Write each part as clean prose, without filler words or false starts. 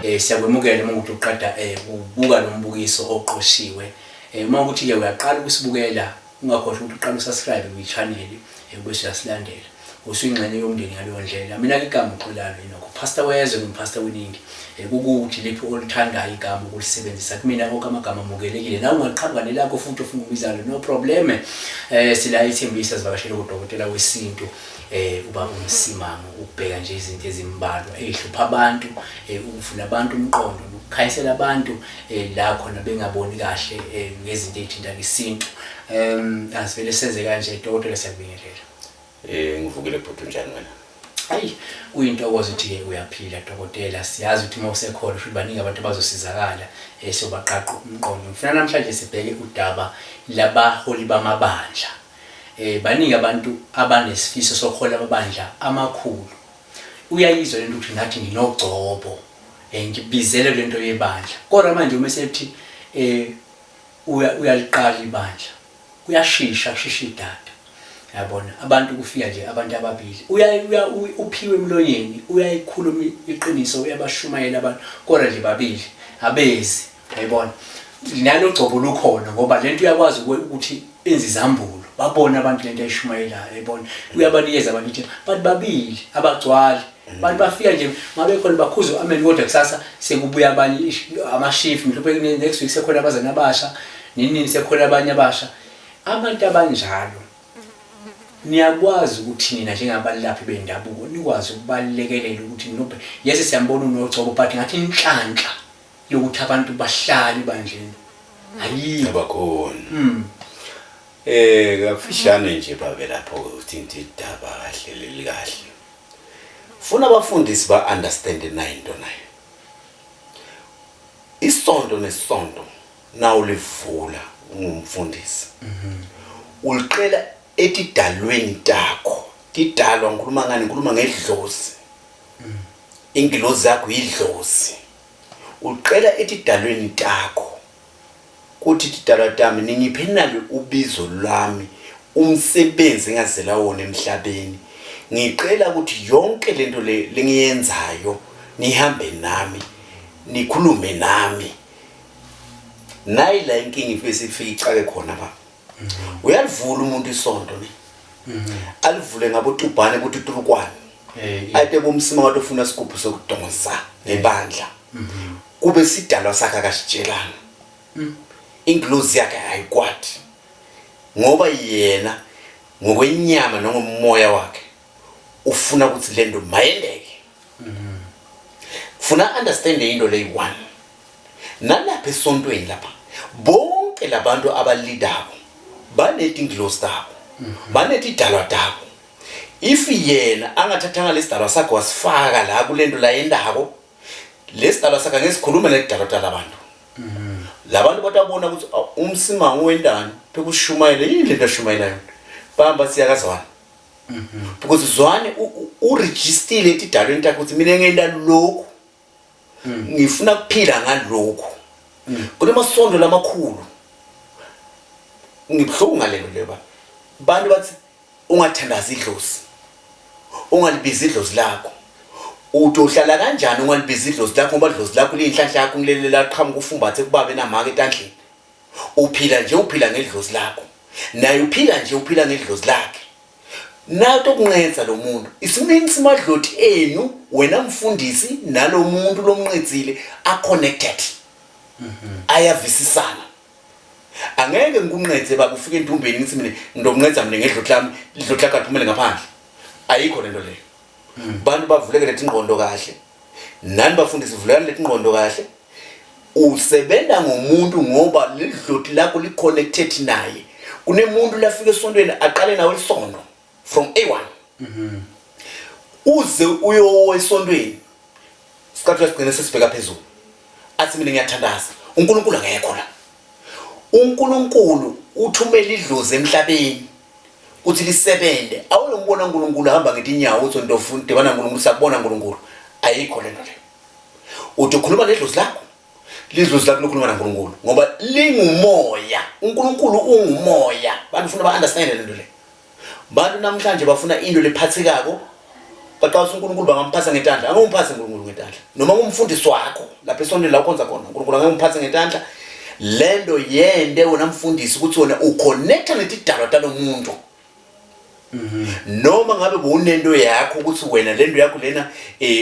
Siyakwemukela uma ukuthi uqeda ukubuka lo mbukiso oqoshiwe. Uma ukuthi-ke uyaqala ukusibukela, ungakhohlwa ukuthi uqale usubscribe kwi-channel bese uyasilandela. Usuyingxenye yomndeni ngaleyo ndlela. Mina-ke igama uXolani Enoch, pastor wezwe nompastor weningi. Kukuthi liphi olithandayo igama ukulisebenzisa. Kumina onke amagama amukelekile. Nawe ungaqhamuka nelakho futhi ofuna ukubizana, no problem. Sila eThembisa sivakashele kudokotela wesintu ubaba uMsimango ukubheka nje izinto ezimbalwa ezihlupha abantu, ukuvula abantu umqondo nokukhanyisela abantu la khona bengaboni kahle ngezinto ezithinta isintu. Asivele senze kanje dokotela, siyakubingelela. Ngivukile bhuti, unjani wena? Ayi, kuyintokozo ukuthi-ke uyaphila dokotela. Siyazi ukuthi uma usekhona futhi baningi abantu abazosizakala, siyobaqaqa umqondo. Ngifuna namhlanje sibheke udaba labaholi bamabandla. Baningi abantu abanesifiso sokuhola amabandla amakhulu. Uyayizwa lento ukuthi ngathi nginogcobo, ngibizele lento yebandla. Kodwa manje uma sethi uyaliqala ibandla, kuyashisha, kushisha idada. Yabona, abantu kufika nje abantu ababili, uphiwe emlonyeni, uyayikhuluma iqiniso, uyabashumayela abantu, kodwa nje babili abezi. Yayibona, nalo gcobo lukhona ngoba lento uyakwazi ukuthi enze izambulo, babone abantu lento ayishumayelayo. Yayibona, uyabanikeza abantu ithemba, but babili abagcwali. Abantu bafika nje ngabe khona bakhuza amen, kodwa kusasa sekubuya abanye amashift, mhlawumbe next week sekhona abazana abasha, nini sekhona abanye abasha. Abantu abanjalo niyakwazi ukuthi nina njengabalaphi bendabuko nikwazi ukubalekelela ukuthi nobe yese siyambona unogcobo, but ngathi inhlanhla yokuthi abantu bahlale ebandleni ayikho. Abakhona. Kafishane nje babe lapho uthinta idaba kahle leli kahle. Funa abafundisi ba understand nayo into nayo. Isonto nesonto nawulivula ungumfundisi. Uliqela etidalweni takho. Tidalwa ngikhuluma ngani? Ngikhuluma ngedlozi. Ingilozi yakho idlozi. Uqela etidalweni takho. Kuthi tidalwa tami ningiphe nalo ubizo lwami, umsebenzi engazela wona emhlabeni. Ngicela ukuthi yonke lento le lengiyenzayo nihambe nami, nikhulume nami. Nayi la inkinga ifike sifike icake khona ba. Uyalivula umuntu isonto ne. Alivule ngabotubhane bututurukwane. Ate bomsima wathi ufuna isigubhu sokudonsa ngebandla. Kube sidalwa sakhe akasitshelanga. Ingilozi yakhe ayikwati. Ngoba yena ngokwenyama nangomoya wakhe ufuna ukuthi lento mayendeke. Funa understand into leyi one. Nalapha esontweni lapha bonke labantu abalidako banetingilozi tabo, banetidalwa tabo. If yena angathathanga lesidalwa sakhe wasifaka la kulento la yendako, lesidalwa sakhe angesikhulume nedalwa talabantu. Labantu batabona ukuthi umsimango wendani pekushumayela yini lento ashumayela yona. Bahamba siyakazwana. Because Zwane uregistile etidalweni takhe ukuthi mina ngenta lokhu. Ngifuna kuphila ngalokhu. Kunemasonto lamakhulu. Ngibuhlungu ngalelo leba. Bantu bathi ungathandazi idlozi. Ungalibizi idlozi lakho. Uthi uhlala kanjani ungalibizi idlozi lakho ngoba idlozi lakho liyinhlanhla yakho ngilele laqhamuka ufumbathe kubabe namake etandleni. Uphila nje uphila ngedlozi lakho. Naye uphila nje uphila ngedlozi lakhe. Nato kunqetsa lo muntu. Isimini simadloti enu wena mfundisi nalomuntu lomnqetsile a connected. Ayavisisana. Angeke ngikunqetse baba ufike endumbeni ngithi mina ngizokunqetsa mina ngedloti lami, idloti lakho aliphumele ngaphandle. Ayikho lento leyo. Bantu bavuleke lethi ingqondo kahle. Nani bafundisi vulekani lethi ingqondo kahle. Usebenza ngomuntu ngoba lidloti lakho li connected naye. Kunemuntu lafika esontweni aqale nawe isondo from A1. Uze uyowa esontweni. Sikhathi sigcine sesibheka phezulu. Athi mina ngiyathandaza. uNkulunkulu akekho la. uNkulunkulu uthumela idlozi emhlabeni ukuthi lisebente. Awuyombona uNkulunkulu ahamba ngetinyawo uthi ndofuna dibana uNkulunkulu sakubona uNkulunkulu. Ayikho lento leyo. Uthi ukhuluma nedlozi lakho. Lidlozi lakho lokhuluma naNkulunkulu ngoba lingumoya. uNkulunkulu ungumoya. Bantu ufuna ba understand lento le. Bantu namhlanje bafuna into lephathekako. Baqala uNkulunkulu bangamphatha ngetandla, angeke umphathe uNkulunkulu ngetandla. Noma ngumfundisi wakho lapha esontweni la ukhonza khona, uNkulunkulu angeke umphathe ngetandla. Lento yende wena mfundisi ukuthi wena uconnecta netidalwa talomuntu. Noma ngabe bowunento yakho ukuthi wena lento yakho lena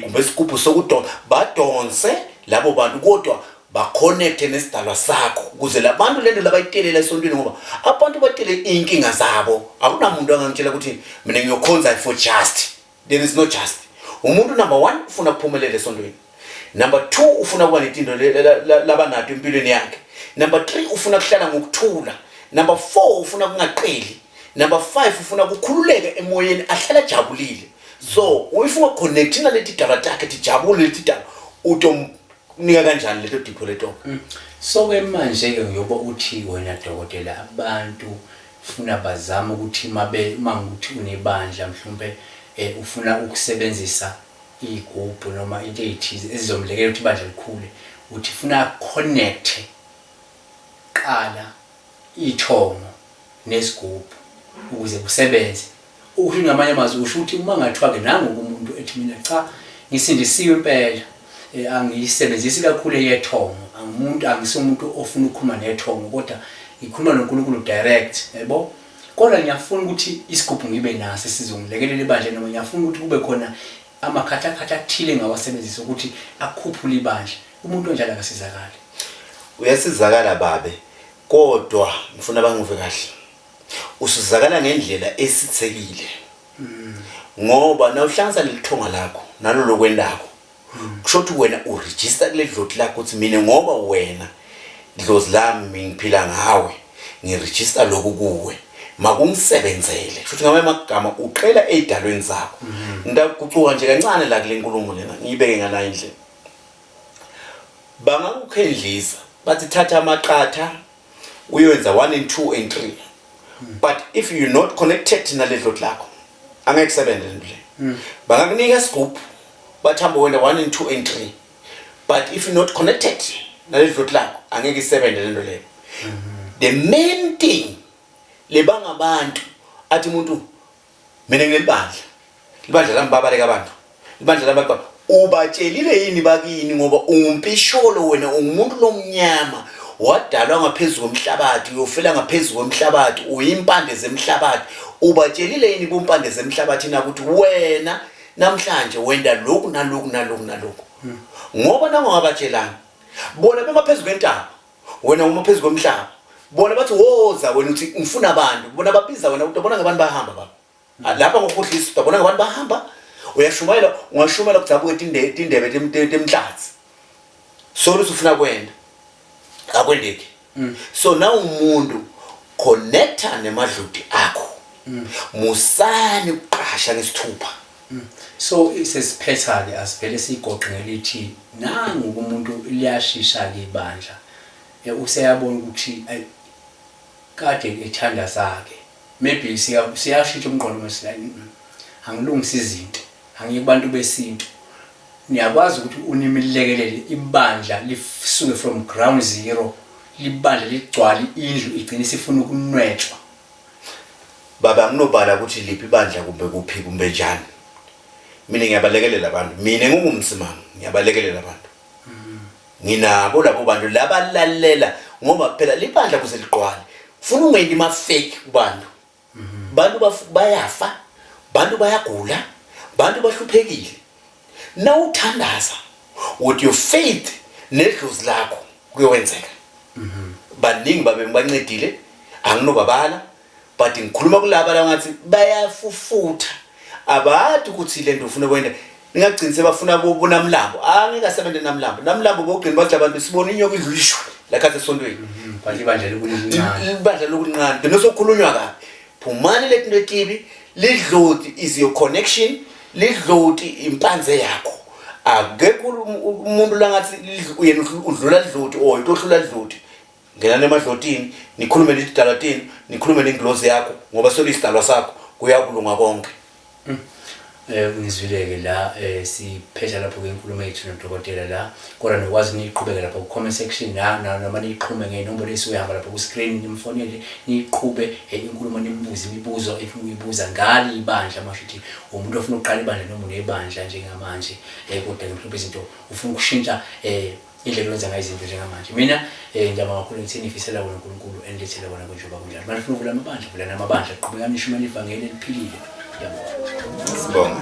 kumbe isigubhu sokudonsa, badonse labo bantu kodwa baconnecte nesidalwa sakho ukuze labantu lento labayitelela esontweni, ngoba abantu batele inkinga zabo. Akunamuntu angangitshela ukuthi mina ngiyokhonza for just. There is no just. Umuntu number 1 ufuna ukuphumelela esontweni, number 2 ufuna ukuba netinto labanato empilweni yakhe, number 3 ufuna kuhlala ngokuthula, number 4 ufuna kungaqeli, number 5 ufuna kukhululeka emoyeni, ahlale ajabulile. So if ungaconnect naleti daba takhe tijabule leti daba, utomnika kanjani leto dipho leto? So ke manje ke ngiyoba uthi wena dokotela, abantu funa bazame ukuthi mabe uma ngukuthi unebandla mhlawumbe ufuna ukusebenzisa igubhu noma into eyithize ezizomlekelela ukuthi ibandla likhule, uthi funa connect qala ithongo nesigubhu ukuze kusebenze. Usho ngamanye amazwi, usho ukuthi uma ngathiwa ke nangu umuntu ethi mina cha ngisindisiwe impela, angiyisebenzisi kakhulu eyethongo, angimuntu angisumuntu ofuna ukukhuluma nethongo, kodwa ngikhuluma noNkulunkulu direct, yabo. Kodwa ngiyafuna ukuthi isigubhu ngibe naso sizongilekelela ibandla, noma ngiyafuna ukuthi kube khona amakhathakhatha athile engawasebenzisa ukuthi akhuphule ibandla. Umuntu onjalo akasizakali. Uyasizakala babe, kodwa ngifuna bangive kahle. Usizakala ngendlela esithekile. Ngoba nawuhlanganisa lelithonga lakho nalolo kwendako, kusho ukuthi wena uregister kule dloti lakho ukuthi mina ngoba wena dlozi lami ngiphila ngawe, ngiregister lokhu kuwe, makungisebenzele. Kusho ukuthi ngamanye amagama uqela ey'dalweni zakho. Ngitakucuka nje kancane la kule nkulumo lena, ngiyibeke ngala indlela. Bangakukhendlisa bathi thatha amaqatha uyoyenza 1 and 2 and 3, but if you're not connected nale dloti lakho angeke kusebenze lento le. Bangakunika isigubhu bathi hamba wena 1 and 2 and 3, but if you're not connected nale dloti lakho angeke isebenze lento leyo. The main thing lebanga abantu athi umuntu mina nginelibandla, libandla lami babaleka abantu, libandla lami baqala. Ubatshelile yini bakini? Ngoba ungumpisholo wena, ungumuntu lomnyama, wadalwa ngaphezu komhlabathi, uyofela ngaphezu komhlabathi, uyimpande zemhlabathi. Ubatshelile yini bompande zemhlabathi na ukuthi wena namhlanje wenda lokhu naloku naloku naloku? Ngoba nangongabatshelanga bona bema phezu kwentaba, wena uma phezu komhlaba. Bona bathi woza, wena uthi ngifuna abantu. Bona babiza wena, utabona ngabantu bahamba baba lapha ngokhohlisa, utabona ngabantu bahamba. Uyashumayela, ungashumayela kudzabuke tindebe temhlatsi, so uthi ufuna kwenda akwendeki. So na umuntu connecta nemadloti akho, musani ukuqasha ngesithupha. So sesiphetha ke, asivele sigoqe ngelithi nangu umuntu liyashisha ke ibandla, useyabona ukuthi ay kade ethandaza ke, maybe siyashintsha umqondo mase angilungisa izinto, angiye kubantu besintu. Niyakwazi ukuthi unimilekelele ibandla lisuke from ground zero, libandla ligcwale indlu igcine isifuna ukunwetshwa. Baba, anginobala ukuthi liphi ibandla kumbe kuphi kumbe njani. Mina ngiyabalekelela abantu, mina ngingumsimanga ngiyabalekelela abantu. Nginabo labo bantu labalalela, ngoba phela libandla kuze ligqwale funa ungenti ma fake kubantu. Bantu bayafa, bantu bayagula, bantu bahluphekile. Nawuthandaza with your faith nedlozi lakho kuyowenzeka. Baningi babe ngibancedile, anginobabala, but ngikhuluma kulaba la ngathi bayafufutha, abadi ukuthi lento ufuna kwenda ningagcini sebafuna bonamlambo. Angeke asebenze namlambo, namlambo bogcina bathi abantu sibona inyoka idlula ishwe la khathi esontweni. Kanti ibandla likulincane, ibandla lokuncane gcina sokhulunywa kabi. Phumani letinto etibi. Lidloti is your connection, lidloti impanze yakho. Akekho umuntu langathi yena udlula lidloti or into ohlula lidloti. Ngenani emadlotini, nikhulume nedidalatini, nikhulume nengilozi yakho, ngoba seliyisidalwa sakho, kuyakulunga konke. Ngizwile-ke la siphetha lapho-ke inkulumo yethu nodokotela la, kodwa nokwazi niyiqhubeke lapho ku-comment section la noma niyixhume ngey'nombolo ey'suke ihamba lapho ku-screen, nimfonele niyiqhube inkulumo, nimbuze imibuzo efuna ukuyibuza ngalo ibandla. Masho ukuthi umuntu ofuna ukuqala ibandla noma unebandla njengamanje, kodwa-ke mhlawumbe izinto ufuna ukushintsha indlela owenza ngayo izinto njengamanje. Mina ngiyabonga kakhulu, ngithi nifisela wona uNkulunkulu enilethele wona njengoba kunjalo. Manje ufuna ukuvula amabandla, vulani amabandla, qhubekani nishumayele ivangeli eliphilile. Ngiyabonga. Sibonga.